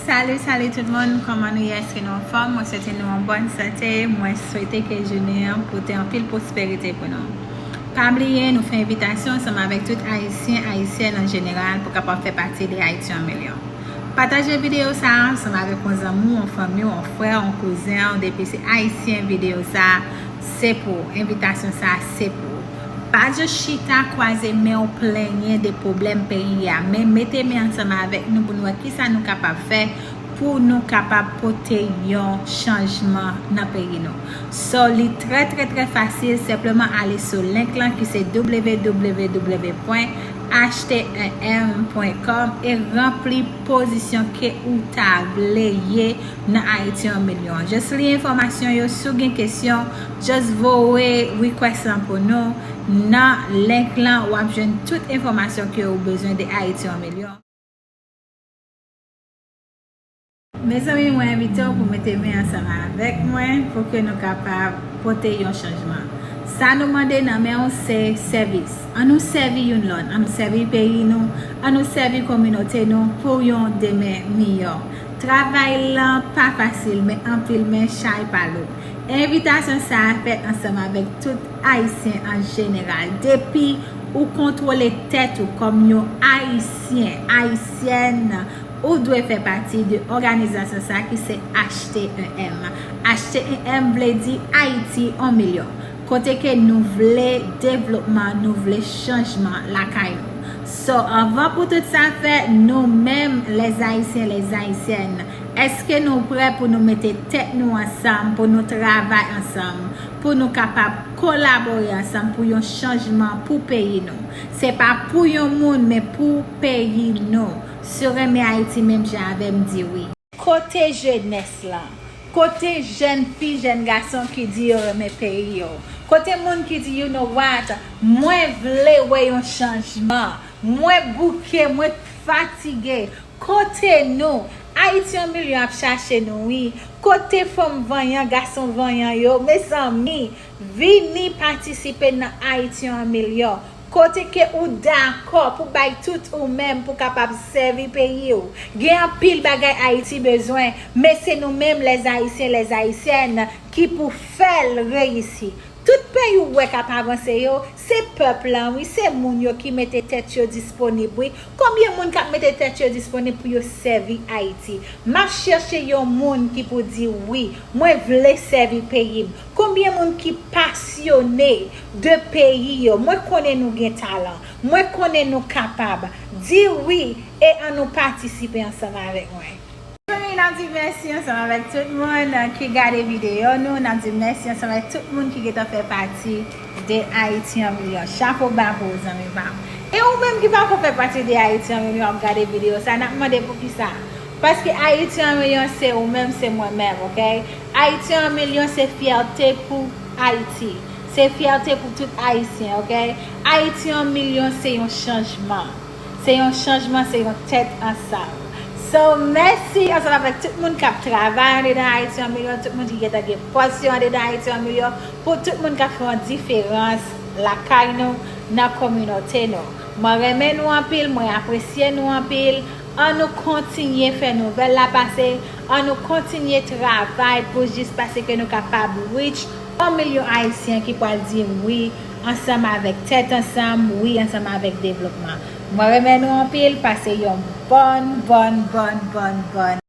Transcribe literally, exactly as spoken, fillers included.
Salut, salut tout moun, kòman nou ye? Èske nou anfòm? Mwen swete nou an bòn sante. Mwen swete ke jounen an pote anpil pwosperite pou nou. Pa bliye, nou fè envitasyon ansanm avèk tout Ayisyen, Ayisyèn an jeneral pou kapab fè pati de Ayiti an milyon. Pataje videyo sa a ansanm avèk yon zanmi w, yon fanmi w, yon frè w, yon kouzen w, depi se Ayisyen videyo sa a, se pou ou. Envitasyon sa a, se pou ou. Pa just chita kwaze men w plenyen de pwoblèm peyi a, men mete men ansanm avèk nou pou nou wè kisa nou kapab fè pou nou kapab pote yon chanjman nan peyi nou. So, li trè, trè, trè fasil, senpleman ale sou link lan ki se www pwen achte en m pwen kòm e ranpli pozisyon ke ou ta vle ye nan Ayiti an milyon. Just li enfòmasyon yo, si w gen kesyon, just voye request lan pou nou nan link lan, w ap jwenn tout enfòmasyon ke ou bezwen de Ayiti an milyon. Mezanmi, mwen envite w pou mete men ansanm avèk mwen pou ke nou kapab pote yon chanjman. Sa nou mande nan men w se sèvis. An nou sèvi youn lòt, an nou sèvi peyi nou, an nou sèvi kominote nou pou yon demen miyò. Travay lan pa fasil, men anpil men chay pa lou. Envitasyon sa a fèt ansanm avèk tout Ayisyen an jeneral. Depi ou kontwole tèt ou kòm yon Ayisyen, Ayisyèn, ou dwe fè pati de òganizasyon sa a ki se H T E M. H T E M vle di Ayiti an milyon. Kote ke nou vle devlopman, nou vle chanjman lakay nou. So, anvan pou tout sa fèt, nou menm, les Haïtiens, les Haïtiennes, èske nou prè pou nou mete tèt nou ansanm, pou nou travay ansanm, pou nou kapab kolabore ansanm pou yon chanjman pou peyi nou? Se pa pou yon moun, men pou peyi nou. Si w renmen Ayiti menm jan avè m, di wi. Kote jenès lan? Kote jèn fi, jèn gason ki di yo renmen peyi yo? Kote moun ki di, "You know what? Mwen vle wè yon chanjman. Mwen bouke, mwen fatige." Kote nou? Ayiti an milyon ap chache nou, wi. Kote fanm vanyan, gason vanyan yo? Mezanmi, vini patisipe nan Ayiti an milyon. Kote ke ou dakò pou bay tout ou menm pou kapab sèvi peyi w. Gen anpil bagay Ayiti bezwen, men se nou menm, les Haïtiens, les Haïtiennes, ki pou fè l reyisi. Tout peyi w wè k ap avanse yo, se pèp lan, wi, se moun yo ki mete tèt yo disponib, wi. Konbyen moun k ap mete tèt yo disponib pou yo sèvi Ayiti? M ap chèche yon moun ki pou di, "Wi, mwen vle sèvi peyi m." Konbyen moun ki pasyone de peyi yo? Mwen konnen nou gen talan. Mwen konnen nou kapab. Di wi e ann nou patisipe ansanm avèk mwen. Zanmi, n ap di mèsi ansanm avèk tout moun ki gade videyo nou. N ap di mèsi ansanm avèk tout moun ki gentan fè pati de Ayiti an milyon. Chapo ba pou ou, zanmi pa m. E ou menm ki pako fè pati de Ayiti an milyon, w ap gade videyo sa, n ap mande poukisa. Paske Ayiti an milyon se ou menm, se mwen menm, oke? Ayiti an milyon se fyète pou Ayiti. Se fyète pou tout Ayisyen, oke? Ayiti an milyon se yon chanjman. Se yon chanjman, se yon tèt ansanm. So, mèsi ansanm avèk tout moun k ap travay andedan Ayiti an milyon, tout moun ki gentan gen pòz yo andedan Ayiti an milyon, pou tout moun k ap fè yon diferans lakay nou, nan kominote nou. Mwen renmen nou anpil, mwen apresye nou anpil. Ann nou kontinye fè nouvèl la pase, ann nou kontinye travay pou jis pase ke nou kapab reach yon milyon Ayisyen ki pral di wi ansanm avèk tèt ansanm, wi ansanm avèk devlopman. Mwen renmen nou anpil, pase yon bòn, bòn, bòn, bòn, bòn